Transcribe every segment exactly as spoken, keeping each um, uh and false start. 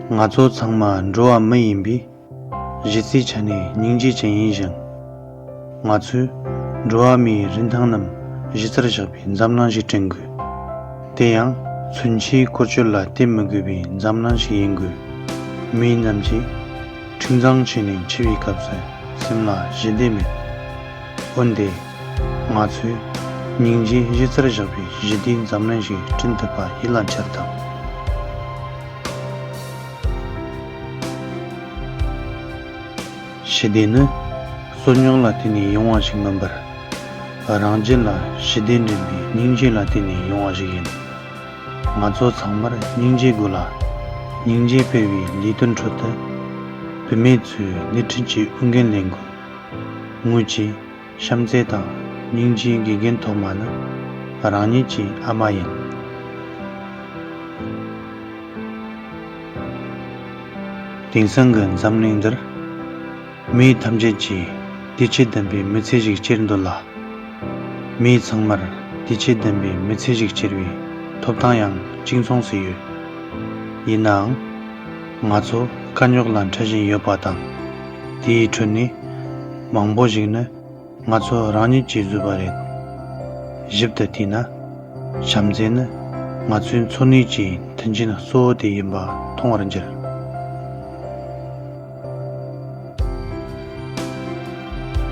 ང་ཚོ་ཚང་མ་འགྲོ་བ་མི་ཡིན་པས། གཞི་རྩའི་ཆ་ནས་སྙིང་རྗེ་ཅན་ཡིན་ཞིང་། ང་ཚོས་འགྲོ་བ་མིའི་རིན་ཐང་རྣམས་གཞི་རྩར་བཞག་པའི་འཛམ་གླིང་ཞིག་བསྐྲུན་དགོས། དེ་ཡང་མཚོན་ཆའི་བཀོལ་སྤྱོད་ལ་བརྟེན་མི་དགོས་པའི་འཛམ་གླིང་ཞིག་ཡིན་དགོས། མི་རྣམས་ཀྱིས་འཁྲུག་འཛིང་ཆེ་ནས་འཆི་བའི་སྐབས་སུ་སེམས་ལ་ཞི་བདེ་མེད། འོན་ཏེ། ང་ཚོས་སྙིང་རྗེ་གཞི་རྩར་བཞག་པའི་ཞི་བདེའི་འཛམ་གླིང་ཞིག་བསྐྲུན་ཐུབ་པ་ཡིད་ལ་འཆར་དང་། ཞི་བདེ་ནི་རྩོད་རྙོག་ལ་བརྟེན་ནས་ཡོང་བ་ཞིག་མིན་པར། རང་རྒྱུད་ལ་ཞི་བདེ་འདྲེན་པའི་སྙིང་རྗེ་ལ་བརྟེན་ནས་ཡོང་བ་ཞིག་ཡིན། ང་ཚོ་ཚང་མར་སྙིང་རྗེ་དགོས་ལ། སྙིང་རྗེ་སྤེལ་བའི་ལས་དོན་ཁྲོད་དུ། བུད་མེད་ཚོས་སྣེ་ཁྲིད་ཀྱི་འོས་འགན་ལེན་དགོས། ངོས་ཀྱིས་བྱམས་བརྩེ་དང་སྙིང་རྗེའི་དགེ་རྒན་ཐོག་མ་ནི་རང་ཉིད་ཀྱི་ཨ་མ་ཡིན། དེང་སང་གི་འཛམ་གླིང་འདིར། མི་ཐམས་ཅད་ཀྱིས་བདེ་སྐྱིད་ལྡན་པའི་མི་ཚེ་ཞིག་སྐྱེལ་འདོད་ལ། མི་ཚང་མར་བདེ་སྐྱིད་ལྡན་པའི་མི་ཚེ་ཞིག་སྐྱེལ་བའི་ཐོབ་ཐང་ཡང་གཅིག་མཚུངས་སུ་ཡོད། ཡིན་ནའང་། ང་ཚོ་དཀའ་རྙོག་ལ་འཕྲད་བཞིན་ཡོད་པ་དང་། དེའི་ཁྲོད་ནས་མང་པོ་ཞིག་ནི་ང་ཚོ་རང་ཉིད་ཀྱིས་བཟོས་པ་རེད། ཞིབ་ཏུ་བལྟས་ན། བྱམས་བརྩེ་ནི་ང་ཚོའི་འཚོ་གནས་ཀྱི་མཐུན་རྐྱེན་གཙོ་བོ་དེ་ཡིན་པ་མཐོང་བར་འགྱུར།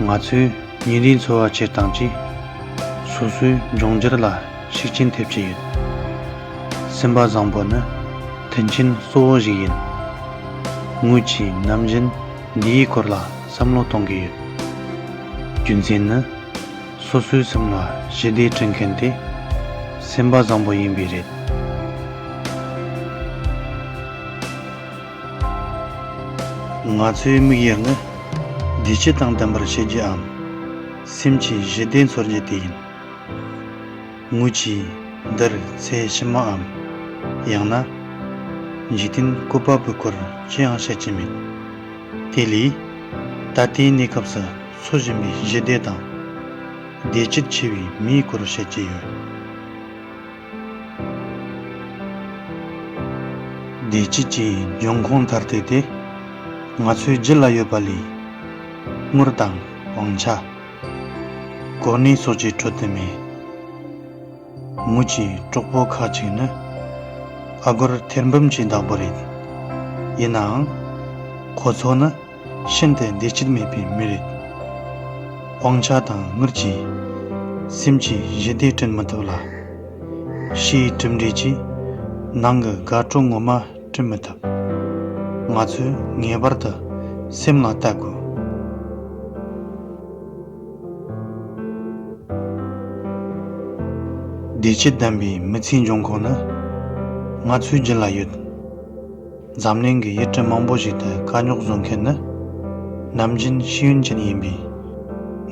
ང་ཚོས་ཉིན་རེའི་འཚོ་བ་སྐྱེལ་སྟངས་ཀྱིས་སོ་སོའི་འབྱུང་འགྱུར་ལ་ཤུགས་རྐྱེན་ཐེབས་ཀྱི་ཡོད། སེམས་པ་བཟང་པོ་ནི་མཐུན་རྐྱེན་གཙོ་བོ་ཞིག་ཡིན། ངོས་ཀྱིས་ནམ་རྒྱུན་འདིའི་སྐོར་ལ་བསམ་བློ་གཏོང་གི་ཡོད། རྒྱུ་མཚན་ནི། སོ་སོའི་སེམས་ལ་ཞི་བདེ་སྐྲུན་མཁན་དེ་སེམས་པ་བཟང་པོ་ཡིན་པས་རེད། ང་ཚོའི་དམིགས་ཡུལ་ནི་བདེ་སྐྱིད་དང་ལྡན་པར་བྱེད་རྒྱུའམ། སེམས་ཀྱི་ཞི་བདེ་འཚོལ་རྒྱུ་དེ་ཡིན། ངོས་ཀྱིས་འདིར་ཚེ་ཕྱི་མའམ། ཡང་ན། འཇིག་རྟེན་བཀོད་པ་པོའི་སྐོར་ཅི་ཡང་བཤད་ཀྱི་མེད། དེ་ལས། ད་ལྟའི་གནས་སྐབས་སུ་འཚོ་བཞིན་པའི་ཞི་བདེ་དང་། བདེ་སྐྱིད་ཆེ་བའི་མིའི་སྐོར་བཤད་ཀྱི་ཡོད། བདེ་སྐྱིད་ཀྱི་འབྱུང་ཁུངས་མཐར་ཐུག་དེ། ང་ཚོའི་རྒྱུད་ལ་ཡོད་པ་ལས། དངུལ་དང་དབང་ཆ། གོ་གནས་སོགས་ཀྱི་ཁྲོད་དུ་མེད། ངོས་ཀྱི་གྲོགས་པོ་ཁག་ཅིག་ནི་ཨ་སྒོར་ཐེར་འབུམ་གྱི་བདག་པོ་རེད། ཡིན་ནའང་། ཁོ་ཚོ་ནི་ཤིན་ཏུ་བདེ་སྐྱིད་མེད་པའི་མི་རེད། དབང་ཆ་དང་དངུལ་གྱིས་སེམས་ཀྱི་ཞི་བདེ་བསྐྲུན་མི་ཐུབ་ལ། ཕྱིའི་གྲུབ་འབྲས་ཀྱིས་ནང་གི་དགའ་སྤྲོ་ངོ་མ་བསྐྲུན་མི་ཐུབ། ང་ཚོས་ངེས་པར་དུ་སེམས་ལ་ལྟ་དགོས། བདེ་སྐྱིད་ལྡན་པའི་མི་ཚེའི་འབྱུང་ཁུངས་ནི་ང་ཚོའི་རྒྱུད་ལ་ཡོད། འཛམ་གླིང་གི་ཡུལ་གྲུ་མང་པོ་ཞིག་ཏུ་དཀའ་རྙོག་བཟོ་མཁན་ནི་ནམ་རྒྱུན་ཤེས་ཡོན་ཅན་ཡིན་པས།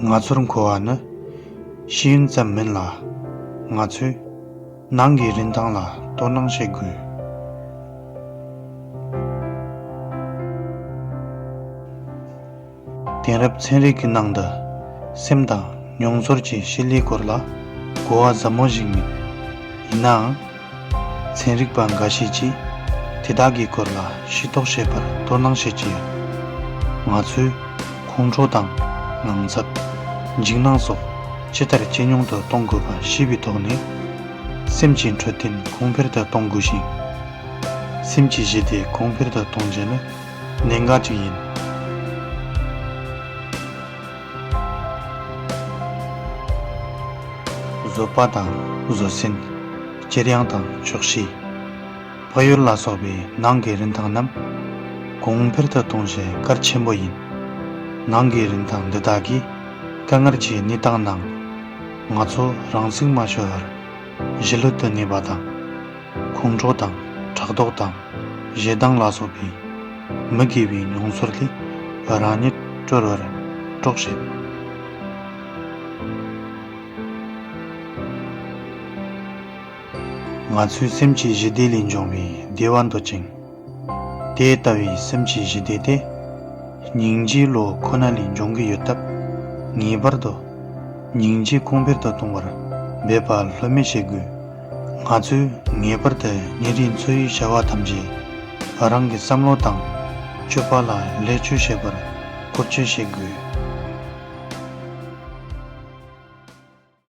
ང་ཚོར་མཁོ་བ་ནི་ཤེས་ཡོན་ཙམ་མིན་ལ། ང་ཚོས་ནང་གི་རིན་ཐང་ལ་དོ་སྣང་བྱེད་དགོས། དེང་རབས་ཚན་རིག་གི་ནང་དུ་སེམས་དང་མྱོང་ཚོར་གྱི་བྱེད་ལས་སྐོར་ལ་གོ་བ་ཟབ་མོ་ཞིག་མེད། ཡིན་ནའང་། ཚན་རིག་པ་འགའ་ཤས་ཀྱིས་དེ་དག་གི་སྐོར་ལ་ཤེས་རྟོགས་བྱེད་པར་དོ་སྣང་བྱེད་ཀྱི་ཡོད། ང་ཚོས་ཁོང་ཁྲོ་དང་ངང་ཚབ། འཇིགས་སྣང་སོགས་ཇི་ལྟར་ཇེ་ཉུང་དུ་གཏོང་དགོས་པ་ཤེས་པའི་ཐོག་ནས། སེམས་ཀྱི་འཕྲོད་བསྟེན་གོང་འཕེལ་དུ་གཏོང་དགོས་ཤིང་། སེམས་ཀྱི་ཞི་བདེ་གོང་འཕེལ་དུ་གཏོང་རྒྱུ་ནི་གནད་འགག་ཅིག་ཡིན། བཟོད་པ་དང་བཟོད་བསྲན། གྱེར་ཡངས་དང་ཆོག་ཤེས། བག་ཡོད་ལ་སོགས་པའི་ནང་གི་རིན་ཐང་རྣམས་གོང་འཕེལ་དུ་གཏོང་རྒྱུ་གལ་ཆེན་པོ་ཡིན། ནང་གི་རིན་ཐང་འདི་དག་གིས་དཀའ་ངལ་གྱི་གནས་སྟངས་ནང་ང་ཚོ་རང་ཚུགས་མ་ཤོར་བར་གཞི་ལྷོད་དུ་གནས་པ་དང་། ཁོང་ཁྲོ་དང་ཕྲག་དོག་དང་ཞེ་སྡང་ལ་སོགས་པའི་མི་དགེ་བའི་མྱོང་ཚོར་ལས་རང་ཉིད་སྒྲོལ་བར་གྲོགས་བྱེད། ང་ཚོའི་སེམས་ཀྱི་ཞི་བདེ་ལས་འབྱུང་བའི་བདེ་བ་འདོད་ཅིང་། དེ་ལྟ་བུའི་སེམས་ཀྱི་ཞི་བདེ་དེ་སྙིང་རྗེའི་བློ་ཁོ་ན་ལས་འབྱུང་གི་ཡོད་སྟབས། ངེས་པར་དུ་སྙིང་རྗེ་གོང་འཕེལ་དུ་གཏོང་བར་འབད་པ་ལྷོད་མེད་བྱེད་དགོས། ང་ཚོས་ངེས་པར་དུ་ཉིན་རེའི་འཚོ་བའི་བྱ་བ་ཐམས་ཅད་ རང་གི་བསམ་བློ་དང་སྤྱོད་པ་ལ་ལེགས་བཅོས་བྱེད་པར་བཀོལ་སྤྱོད་བྱེད་དགོས།